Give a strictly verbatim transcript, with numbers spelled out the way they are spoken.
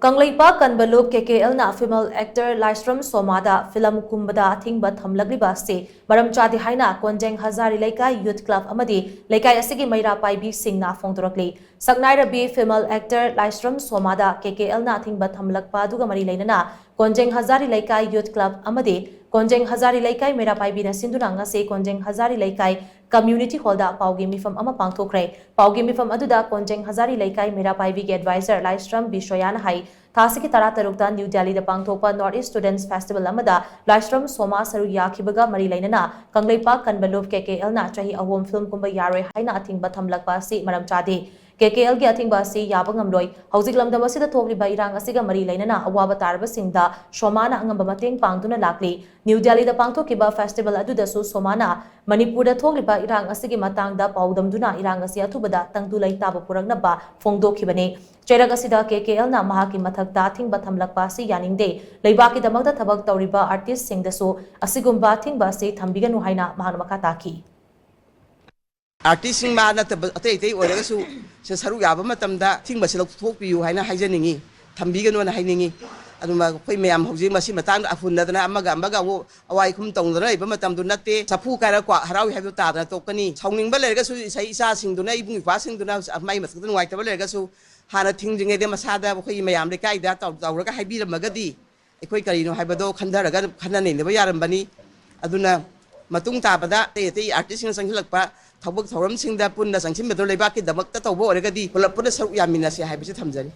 ꯀꯪꯂꯩꯄꯥꯛ ꯀꯟꯕ ꯂꯨꯞ ꯀꯦ ꯀꯦ ꯑꯦꯜꯅ female actor ꯂꯥꯏꯁ꯭ꯔꯝ ꯁꯣꯃꯥꯗ film ꯀꯨꯝꯕꯗ ꯑꯊꯤꯡꯕ ꯊꯝꯂꯛꯂꯤꯕ ꯑꯁꯤ ꯃꯔꯝ ꯆꯥꯗꯦ ꯍꯥꯏꯅ ꯀꯣꯟꯖꯦꯡ ꯍꯖꯥꯔꯤ ꯂꯩꯀꯥꯏ ꯌꯨꯊ ꯀ꯭ꯂꯕ ꯑꯃꯗꯤ ꯂꯩꯀꯥꯏ ꯑꯁꯤꯒꯤ ꯃꯩꯔꯥ ꯄꯥꯏꯕꯤꯁꯤꯡꯅ ꯐꯣꯡꯗꯣꯔꯛꯂꯤ꯫ ꯁꯛꯅꯥꯏꯔꯕꯤ female actor ꯂꯥꯏꯁ꯭ꯔꯝ ꯁꯣꯃꯥꯗ ꯀꯦ ꯀꯦ ꯑꯦꯜꯅ ꯑꯊꯤꯡꯕ ꯊꯝꯂꯛꯄ ꯑꯗꯨꯒ ꯃꯔꯤ ꯂꯩꯅꯅ ꯀꯣꯟꯖꯦꯡ ꯍꯖꯥꯔꯤ ꯂꯩꯀꯥꯏ ꯌꯨꯊ ꯀ꯭ꯂꯕ ꯑꯃꯗꯤ ꯀꯣꯟꯖꯦꯡ ꯍꯖꯥꯔꯤ ꯂꯩꯀꯥꯏ ꯃꯩꯔꯥ ꯄꯥꯏꯕꯤꯅ ꯁꯤꯟꯗꯨꯅ ꯉꯁꯤ ꯀꯣꯟꯖꯦꯡ ꯍꯖꯥꯔꯤ ꯂꯩꯀꯥꯏ community hall ꯗ ꯄꯥꯎꯒꯤ ꯃꯤꯐꯝ ꯑꯃ ꯄꯥꯡꯊꯣꯛꯈ꯭ꯔꯦ꯫ ꯄꯥꯎꯒꯤ ꯃꯤꯐꯝ ꯑꯗꯨꯗ ꯀꯣꯟꯖꯦꯡ ꯍꯖꯥꯔꯤ ꯂꯩꯀꯥꯏ ꯃꯩꯔꯥ ꯄꯥꯏꯕꯤꯒꯤ advisor ꯂꯥꯏꯁ꯭ꯔꯝ ꯕꯤꯁꯣꯌꯥꯅ ꯍꯥꯏ, ꯊꯥꯁꯤꯒꯤ ꯇꯔꯥꯇꯔꯨꯛꯇ ꯅ꯭ꯌꯨ ꯗꯦꯜꯂꯤꯗ ꯄꯥꯡꯊꯣꯛꯄ North East Students Festival ꯑꯃꯗ ꯂꯥꯏꯁ꯭ꯔꯝ ꯁꯣꯃꯥ ꯁꯔꯨꯛ ꯌꯥꯈꯤꯕꯒ ꯃꯔꯤ ꯂꯩꯅꯅ ꯀꯪꯂꯩꯄꯥꯛ ꯀꯟꯕ ꯂꯨꯞ ꯀꯦ ꯀꯦ ꯑꯦꯜꯅ ꯆꯍꯤ ꯑꯍꯨꯝ ꯐꯤꯂꯝ ꯀꯨꯝꯕ ꯌꯥꯔꯣꯏ ꯍꯥꯏꯅ ꯑꯊꯤꯡꯕ ꯊꯝꯂꯛꯄ ꯑꯁꯤ ꯃꯔꯝ ꯆꯥꯗꯦ꯫ ꯀꯦ ꯀꯦ ꯑꯦꯜꯒꯤ ꯑꯊꯤꯡꯕ ꯑꯁꯤ ꯌꯥꯕ ꯉꯝꯂꯣꯏ꯫ ꯍꯧꯖꯤꯛ ꯂꯝꯗꯝ ꯑꯁꯤꯗ ꯊꯣꯛꯂꯤꯕ ꯏꯔꯥꯡ ꯑꯁꯤꯒ ꯃꯔꯤ ꯂꯩꯅꯅ ꯑꯋꯥꯕ ꯇꯥꯔꯕꯁꯤꯡꯗ ꯁꯣꯃꯥꯅ ꯑꯉꯝꯕ ꯃꯇꯦꯡ ꯄꯥꯡꯗꯨꯅ ꯂꯥꯛꯂꯤ꯫ ꯅ꯭ꯌꯨ ꯗꯦꯜꯂꯤꯗ ꯄꯥꯡꯊꯣꯛꯈꯤꯕ festival ꯑꯗꯨꯗꯁꯨ ꯁꯣꯃꯥꯅ ꯃꯅꯤꯄꯨꯔꯗ ꯊꯣꯛꯂꯤꯕ ꯏꯔꯥꯡ ꯑꯁꯤꯒꯤ ꯃꯇꯥꯡꯗ ꯄꯥꯎꯗꯝꯗꯨꯅ ꯏꯔꯥꯡ ꯑꯁꯤ ꯑꯊꯨꯕꯗ ꯇꯪꯗꯨ ꯂꯩꯇꯥꯕ ꯄꯨꯔꯛꯅꯕ ꯐꯣꯡꯗꯣꯛꯈꯤꯕꯅꯤ꯫ ꯆꯩꯔꯛ ꯑꯁꯤꯗ ꯀꯦ ꯀꯦ ꯑꯦꯜꯅ ꯃꯍꯥꯛꯀꯤ ꯃꯊꯛꯇ ꯑꯊꯤꯡꯕ ꯊꯝꯂꯛꯄ ꯑꯁꯤ ꯌꯥꯅꯤꯡꯗꯦ꯫ ꯂꯩꯕꯥꯛꯀꯤꯗꯃꯛꯇ ꯊꯕꯛ ꯇꯧꯔꯤꯕ artist ꯁꯤꯡꯗꯁꯨ ꯑꯁꯤꯒꯨꯝꯕ ꯑꯊꯤꯡꯕ ꯑꯁꯤ ꯊꯝꯕꯤꯒꯅꯨ ꯍꯥꯏꯅ ꯃꯍꯥꯛꯅ ꯃꯈꯥ ꯇꯥꯈꯤ꯫ Artist ꯁꯤꯡ ꯃꯥ ꯅꯠꯇꯕ ꯑꯇꯩ ꯑꯇꯩ ꯑꯣꯏꯔꯒꯁꯨ ꯁꯤ ꯁꯔꯨꯛ ꯌꯥꯕ ꯃꯇꯝꯗ ꯑꯊꯤꯡꯕꯁꯤ ꯂꯧꯊꯣꯛꯄꯤꯌꯨ ꯍꯥꯏꯅ ꯍꯥꯏꯖꯅꯤꯡꯉꯤ, ꯊꯝꯕꯤꯒꯅꯣꯅ ꯍꯥꯏꯅꯤꯡꯉꯤ꯫ ꯑꯗꯨꯅ ꯑꯩꯈꯣꯏ ꯃꯌꯥꯝ ꯍꯧꯖꯤꯛ ꯃꯁꯤ ꯃꯇꯥꯡꯗ ꯑꯐꯨꯟꯅꯗꯅ ꯑꯃꯒ ꯑꯃꯒ ꯑꯃꯨꯛ ꯑꯋꯥꯏ ꯈꯨꯝ ꯇꯧꯅꯗꯅ ꯂꯩꯕ ꯃꯇꯝꯗꯨ ꯅꯠꯇꯦ꯫ ꯆꯐꯨ ꯀꯥꯏꯔ ꯀ꯭ꯋꯥꯛ ꯍꯔꯥꯎꯏ ꯍꯥꯏꯕꯗꯨ ꯇꯥꯗꯅ ꯇꯣꯛꯀꯅꯤ꯫ ꯁꯥꯎꯅꯤꯡꯕ ꯂꯩꯔꯒꯁꯨ ꯏꯁꯩ ꯏꯆꯥꯁꯤꯡꯗꯨꯅ, ꯏꯕꯨꯡ ꯏꯄ꯭ꯋꯥꯁꯤꯡꯗꯨꯅ ꯃꯥꯏ ꯃꯊꯛꯇ ꯅꯨꯡꯉꯥꯏꯇꯕ ꯂꯩꯔꯒꯁꯨ ꯍꯥꯟꯅ ꯊꯤꯡꯗ꯭ꯔꯤꯉꯩꯗ ꯃꯁꯥꯗ ꯑꯩꯈꯣꯏꯒꯤ ꯃꯌꯥꯝ ꯂꯩꯀꯥꯏꯗ ꯇꯧ-, ꯇꯧꯔꯒ ꯍꯥꯏꯕꯤꯔꯝꯃꯒꯗꯤ ꯑꯩꯈꯣꯏ ꯀꯔꯤꯅꯣ ꯍꯥꯏꯕꯗꯣ ꯈꯟꯊꯔꯒ ꯈꯟꯅ ꯅꯩꯅꯕ ꯌꯥꯔꯝꯕꯅꯤ꯫ ꯑꯗꯨꯅ ꯃꯇꯨꯡ ꯇꯥꯕꯗ ꯑꯇꯩ ꯑꯇꯩ artist ꯁꯤꯡꯅ ꯆꯪꯁꯤꯜꯂꯛꯄ ꯊꯕꯛ ꯊꯧꯔꯝꯁꯤꯡꯗ ꯄꯨꯟꯅ ꯆꯪꯁꯤꯟꯕꯗꯣ ꯂꯩꯕꯥꯛꯀꯤꯗꯃꯛꯇ ꯇꯧꯕ ꯑꯣꯏꯔꯒꯗꯤ ꯄꯨꯂꯞ ꯄꯨꯟꯅ ꯁꯔꯨꯛ ꯌꯥꯃꯤꯟꯅꯁꯦ ꯍꯥꯏꯕꯁꯤ ꯊꯝꯖꯔꯤ꯫